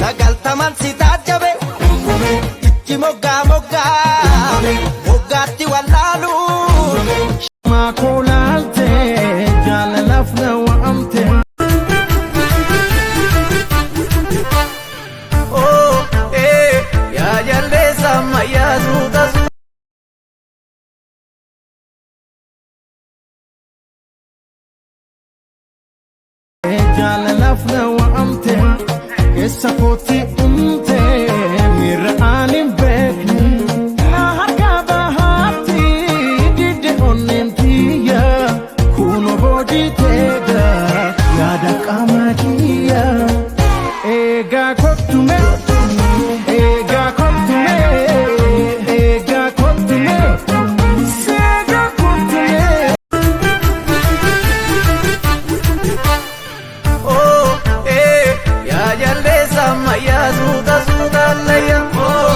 Sagaltaman si taajjabe ijji moggaa moggaa moggaatti wallaalu. Maakoo laalte jaalalaaf na waamte. Oh, eh, yaa jaldeessa ammayyaa suuta. Jaalalaaf na waamte, keessa kootti umte miira ani hin beekne. Na harka bahaatti didde onneen tiyya, kunoo boojiteega yaada qaama kiyya. Eegaa kottume, eegaa kottume, eegaa kottume, seegaa kottume. Oh, eh, yaa jaldeessa ammayyaa suuta suuta allayya. Oh,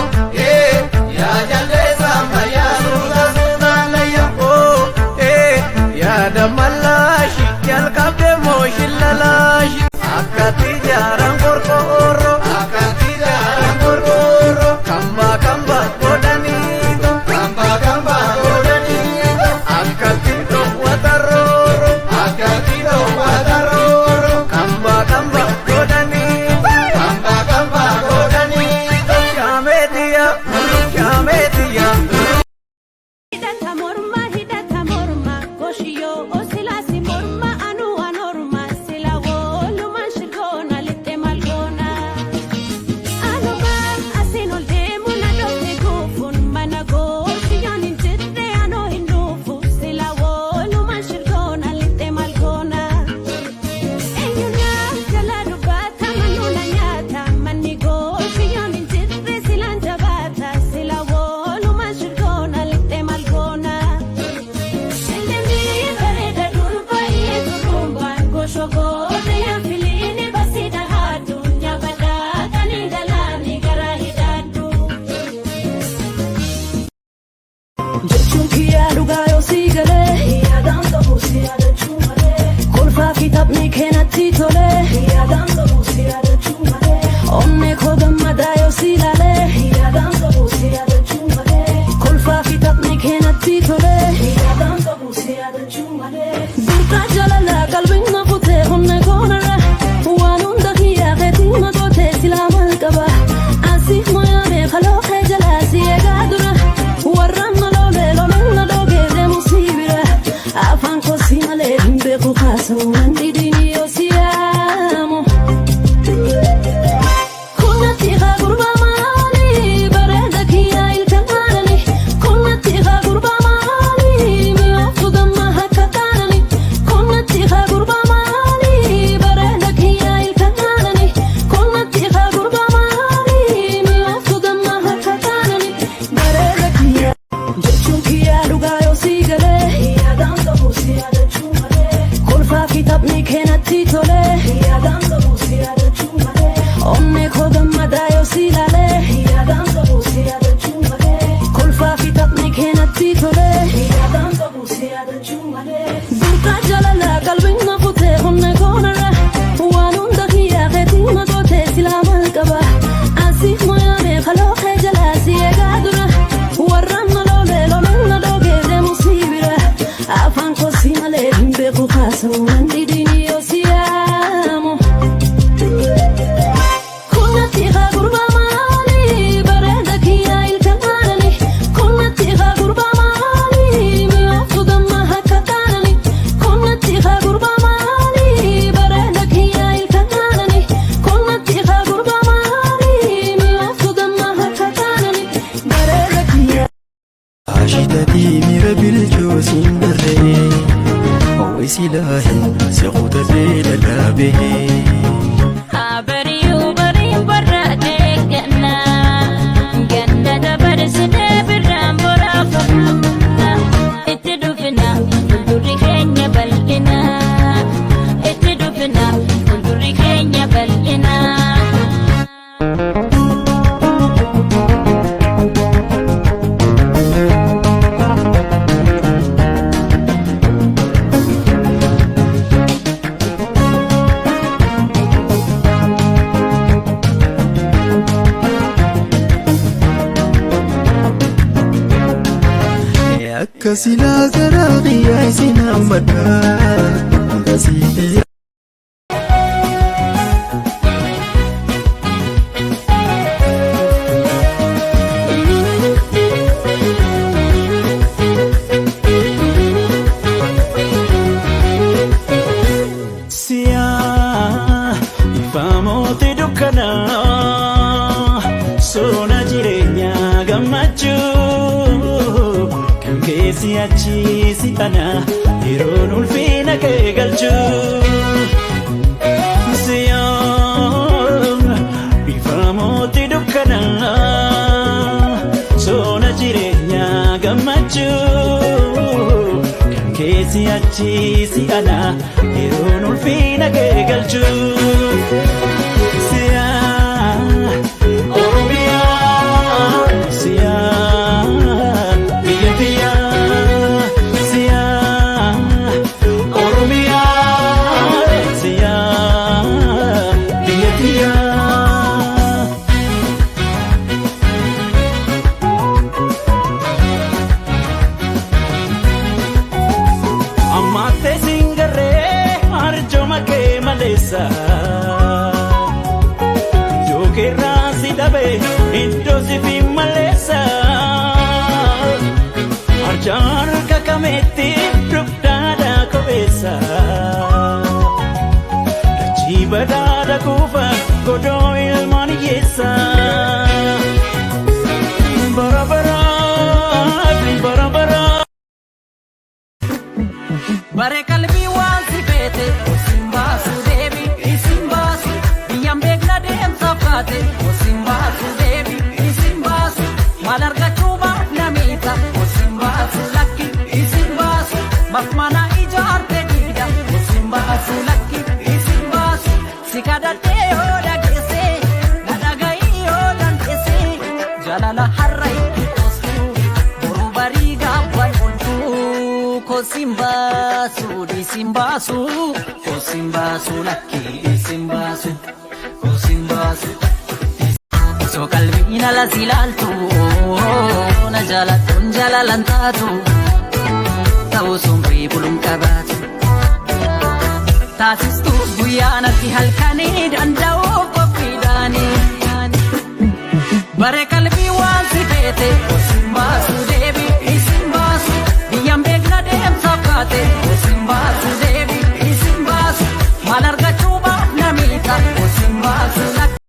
eh, yaa jaldeessa ammayyaa suuta suuta allayya. Oh, eh, yaa dammallaashi jalqabde mooshin lalaashi. Akkatti jaaran qorqoorro, akkatti jaaran qorqoorro. Kambaa kambaa godhaniitu, kambaa kambaa godhaniitu. Akkatti dhoowwata roorro, akkatti dhoowwata roorro. Kambaa kambaa godhaniitu, kambaa kambaa godhaniitu. Shaameetiya, shaameetiya. Hidhata morma, hidhata morma, goshiyoo osilaasi morma, anuu anorma, sila woolumaan shirgoona lixxe malgoona. Anuma asiin ol deemu na dhofte guufuun mana goshiyyoon hin jirre anoo hin dhufu, sila woolumaan shirgoona lixxe malgoona. Eenyuun jala dubbata mannuuna nyaata manni goshiyyoon hin jirre silaan jabaata, sila woolumaan shirgoona lixxe malgoona. Shelemi bareeda durba iyyeetu dhumbaan goshogoote yaanfiliini basiidha haaddu nyaabadhaa kan hin galaani garaa hidhaaddu. Jechuun kiyyaa dhugaa yoo sii galee, yaadaan qabu si yaadachuu malee. Kolfaa fi taphni keenatti tolee, yaadaan qabu si yaadachuu malee. Onnee koo gammadaa yoo si ilaalee, yaadaan qabu si yaadachuu malee. Kolfaa fi taphni keenatti tolee, yaadaan qabu si yaadachuu malee. Burqaa jaalalaa qalbiin na kutee onnee koonarra, waan hunda kiyyaa keetii na gootee silaa maal qaba. Asii moyaamee kaloo kee jalaa si eegaa dura. Warraan na loolee lolaan na dhoogee deemu si bira. Afaan koo si malee hin beeku haasa'u nan dhidhiin yoo si yaamu. Kunnatti haa gurbaa maali bareeda kiyyaa ilkaanani. Kunnatti haa gurbaa maali mi'ooftu damma akka qaanani. Kunnatti haa gurbaa maali bareeda kiyyaa ilkaanani. Kunnatti haa gurbaa maali mi'ooftu damma akka qaanani. Bareeda kiyyaa. Jechuun kiyyaa dhugaa yoo sii galee, yaadaan qabu si yaadachuu malee. Kolfaa fi taphni Akka silaa garaa biyyaa isin hammadha. Akkasitti. Siyaa ifaamooti dukkanaa sona jireenyaa gammachuu kan keessi achi si ana yeroon ulfina kee galchuu. Siyaa ifaamooti dukkanaa sona jireenyaa gammachuu kan keessi achi si ana yeroon ulfina kee galchuu. Siyaa Oromiyaa siyaa biyya tiyyaa siyaa Oromiyaa siyaa biyya tiyyaa. Ammattee singarree arjooma kee maleessa. Yookiirraa si dhabe iddoo si fi maleessa. Arjaan harka kameetti dugdaadhaa kopheessa. Dachii badhaadha kuufa godoo ilmaan hiyyeessa. Bara baraan bara baraan. Bare qalbii waan si feete isin baasu deebi isin baasu biyyaan beekna deemsaaf kaate isin baasu deebi isin baasu maal argachuu baaf namiita isin baasu lakki isin baasu maaf mana ijaarte diida isin baasu lakki isin baasu si kadhadhee yoo dhageesse na dhaga'ii yoo dandeesse jaalala har'a itti qoostu boru barii gaabban ooltu. Kosimbasu, disimbasu, kosimbasu lakki isimbasu, kosimbasu. So qalbiin ala si ilaaltu, na jaaladhuun jaalalan taatu, ta'uu sumrii buluun qabaatu. Taasistuuf guyyaa natti halkanii danda'uuf qophiidhaanii. Bare qalbii waan si feete, isin baasu deebi, isin baasu. Biyyaan beekna deemsaaf kaate, isin baasu deebi, isin baasu. Maal argachuu baaf namiita, isin baasu lakki.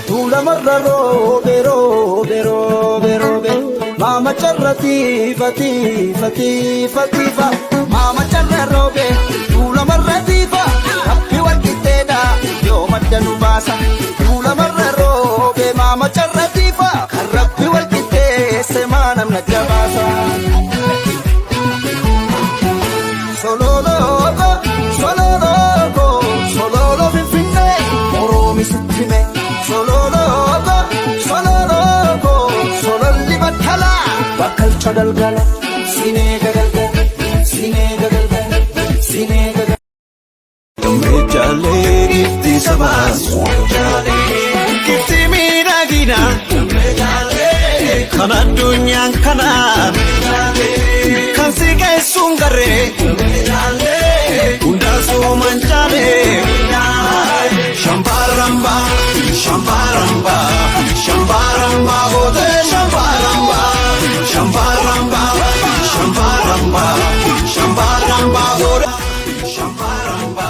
Tuulamarra roobe roobe roobe roobe maama carra tiifa tiifa tiifa tiifa maama carra roobe tuulamarra tiifa rabbi wal qixxeedha yoo madda nu baasa tuulamarra roobe maama carra tiifa kan rabbi wal qixxeesse maa namna jabaasa. Sololooko sololooko sololo finfinnee moroomi sitti hime sololooko sololooko sololli battalaa bakkalcha galgala sinee gagalgala sinee gagalgala sinee gagalgala. Meeshaalee ifti sabaas Gifti miidhaginaa kan addunyaan kanaa kan si geessuun garee hundaa sooman caalee shambaramba shambaramba shambaramba gootee shambaramba shambaramba shambaramba shambaramba gootee shambaramba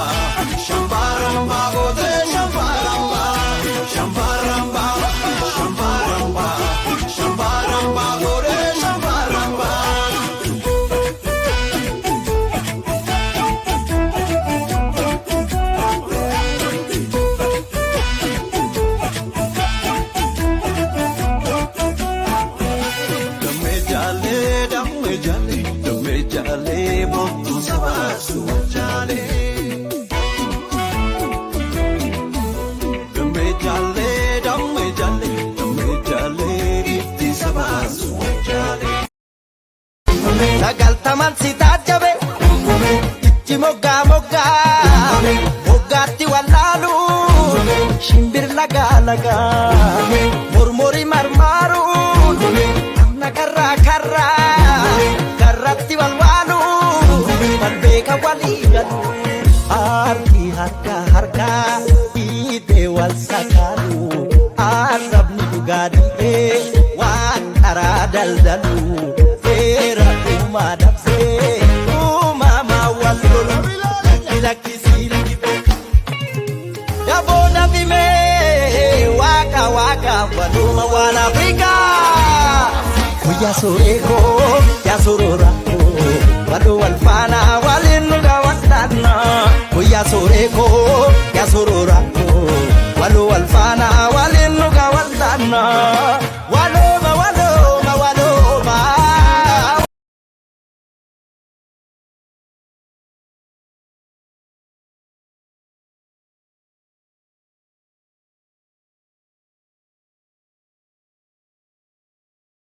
shambaramba gootee shambaramba shambaramba shambaramba shambaramba gootee shambaramba. Dammee jaalee dammee jaalee dammee jaalee boontuu sabaasu jaalee. Dammee jaalee dammee jaalee dammee jaalee ifti sabaasu jaalee. Sagaltaman si taajjabe ijji moggaa moggaa moggaatti wallaalu shimbir lagaa lagaa mormori marmaaruun amna karraa karraa. galu. Harki harka harka hiitee wal sakaalu. Arrabni dhugaa dhiibee waan karaa daldalu. Seera uumaa dabsee uumamaa wal lolu. Lakki lakkisii lakki Daboo dafimee waka waka waluma waan Afrikaa. Guyyaa suuree koo yaa suurora koo waluu wal faana waliin nu daawwadhanna. Guyyaa suuree koo yaa suurora koo waluu wal faana